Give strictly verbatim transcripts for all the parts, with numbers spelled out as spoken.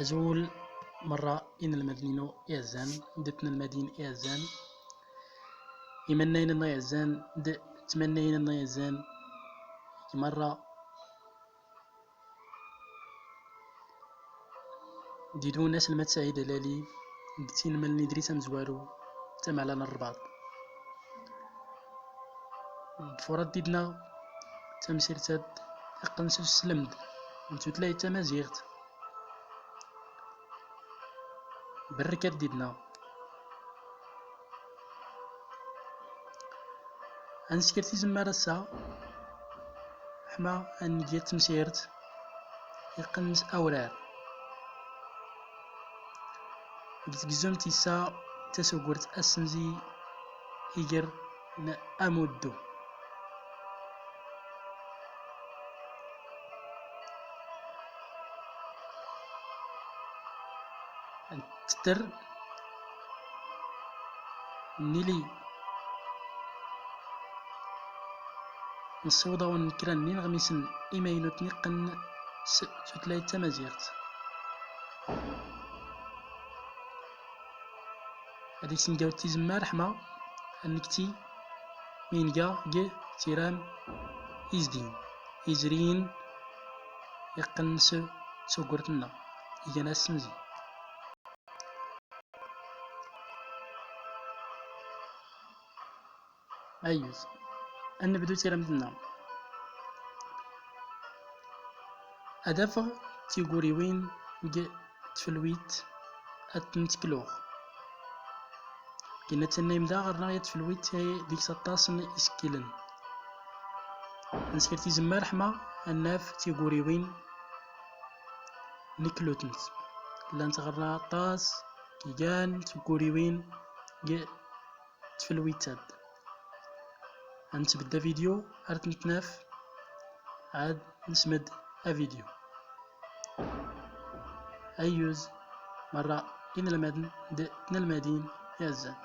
Azul merra inelmaden-inu iɛezzan d tnelmadin iɛezzan, imannayen-nneɣ iɛezzan d tmannayin-nneɣ iɛezzan, merra. Didun aselmad Saɛid Alali, deg tinmal n Idris amezwaru, tamɛla n Rrbaṭ. Ḍfurat didna tamsirt-ad iqqen s uslemd n tutlayt tamaziɣt. Berrkat didna. Ad nesker tizemmar ass-a, ḥma ad neg yat temsirt iqqen s awrar. Deg tgezzumt yessa tasugurt asenzi iger n amuddu. Tetter nili nessiweḍ-awen kra n yineɣmisen imaynuten iqqen s tutlayt tamaziɣt. Ad isengaw tizemmar ḥma ad nekti mi nga g tiram izdin, izrin iqqen s tsugurt-nneɣ igan asenzi. Ayyuz. Ad nebdu tiremt-nneɣ. Ad afeɣ tiguriwin g tfelwit ad tent-kluɣ. Gina tannayem da ɣer-neɣ yat tfelwit ay deg-s aṭas n isekkilen. Ad nesker tizemmar ḥma ad naf tiguriwin neklutent. Llant ɣer-neɣ aṭas igan tguriwin g tfelwit-ad. Ad nsbedd avidyu ar tent-naf, ad nsmedd avidyu. Ayyuz merra inelmaden d tnelmadin iɛezzan.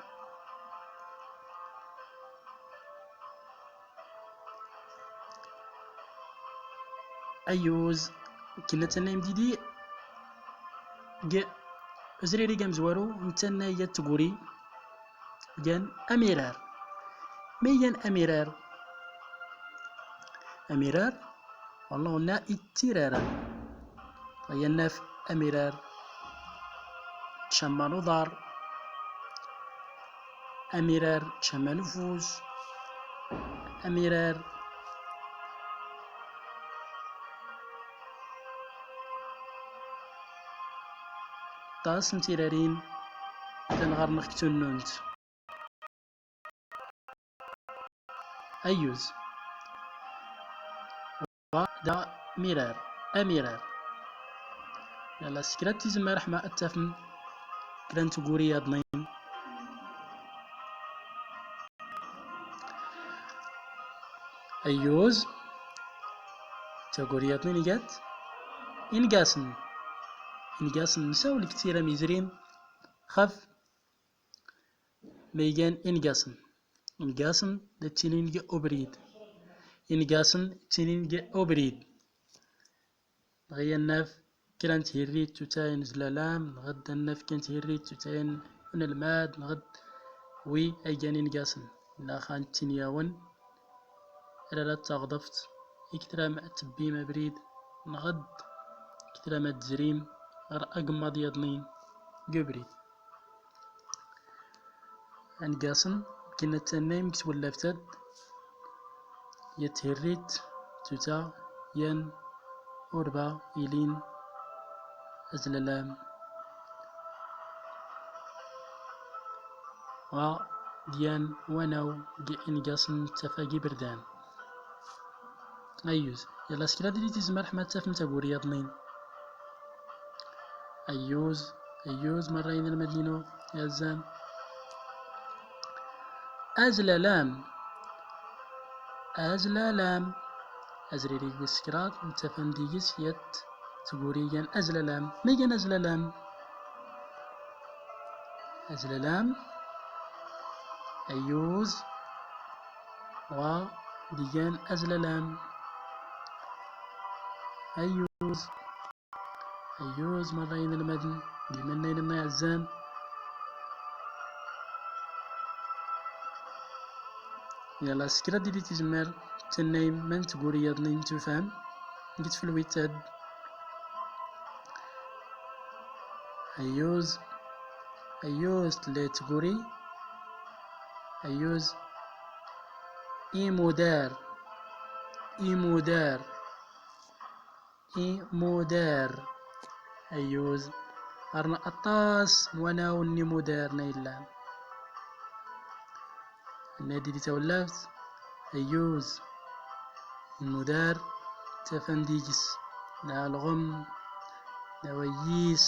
Ayyuz, kina tannayem didi g uzririg amezwaru n tannay yat tguri. Gan amirar. Ma igan amirar? Amirar, wallah, qulna ittiraren. Ay ad naf amirar ttcamma n uḍar, amirar ttcamma n ufus, amirar aṭas n tirarin llan ɣer-neɣ deg tunnunt. Ayyuz. Wa d amirar, amirar. Yalla, s kra n tizemmar ḥma ad tafem kra n tguri yaḍnin. Ayyuz. Taguri yaḍnin igat ingasen. Ingasen nsawl deg tiram izrin xef ma igan ingasen. Ingasen da ttinin g ubrid. Ingasen ttinin g ubrid. Nɣi ad naf kra n thirrit tutayen zlalam, nɣed ad naf kra n thirrit tutayen unelmad, nɣed wi ay igan ingasen. Nna xa nttin yawen, rara d taɣḍeft, iktram ad tebbim abrid, nɣed iktram ad tzrim ɣer agemmaḍ yaḍnin g ubrid. Angasen, kina tannayem deg twallaft-ad, yat thirrit tuta yan urba ilin azlalam, wa d yan wanaw g ingasen d tafagi iberdan. Ayyuz. Yalla, s kra diri tizemmar ḥma ad tafem taguri yaḍnin. Ayyuz, ayyuz, merra inelmaden-inu iɛezzan. Azlalam. Azlalam. Azririg wis kraḍ, nettafan deg-s yat tguri igan azlalam. Ma igan azlalam? Azlalam. Ayyuz. Wa d igan azlalam. Ayyuz. Ayyuz merra inelmaden d imannayen-nneɣ iɛezzan. Yalla s kra d-tili tzemmar tannayem man tguri yaḍnin tufam deg tfelwit-ad. Ayyuz, ayyuz tella tguri. Ayyuz. Imudar, imudar, imudar. Ayyuz. Ɣer-neɣ aṭas n wanawen n imudar n ay illan. Nadi di tawlaft. Ayyuz. Imudar ttafan deg-s alɣem, d awayyis,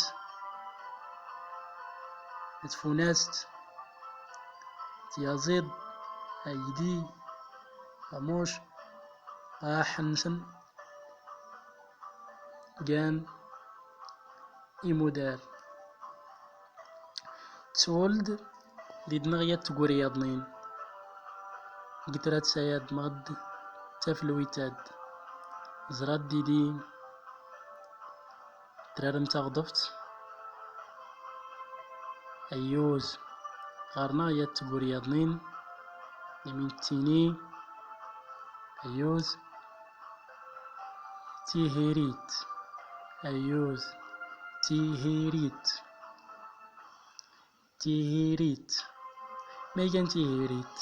d tfunast, tyaẓiḍt, aydi, amuc, aḥ-nsen. Gan imudar. Tsul-d did-neɣ yat tguri yaḍnin. Gitrat sayad mad taflwit-ad. Ẓrad didi trarem taɣḍeft. Ayyuz. Ɣer-neɣ yat tguri yaḍnin. Imin ttini. Ayyuz. Tihirit. Ayyuz. Tihirit. Tihirit. Ma igan tihirit?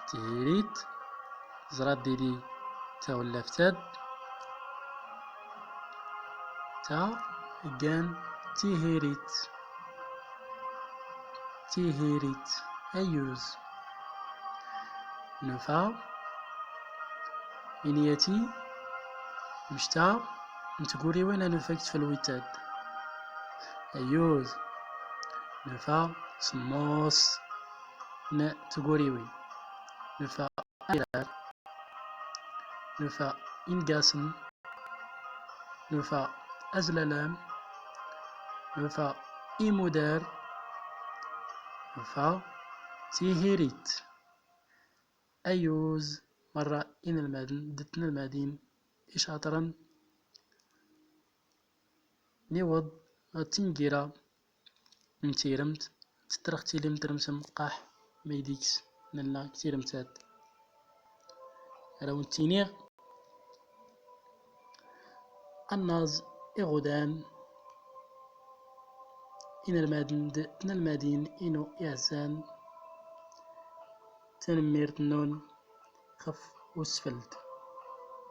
Tihirit. Ẓrad didi tawlaft-ad. Ta igan tihirit. Tihirit. Ayyuz. Nufa. Iniyati. Mcta n tguriwin a nufa deg tfelwit-ad. Ayyuz. Nufa semmus n tguriwin. Nufa ayrar. Nufa ingasen. Nufa azlalam. Nufa imudar. Nufa tihirit. Ayyuz merra inelmaden d tnelmadin icaṭren. Niweḍ ɣer tneggira n tiremt, tettrex tilim tremsem qaḥ ma ideg-s nella deg tiremt-ad. Ar awen-ttiniɣ annaẓ iɣudan inelmaden d tnelmadin inu iɛezzan, tanemmirt-nnun xef usfeld.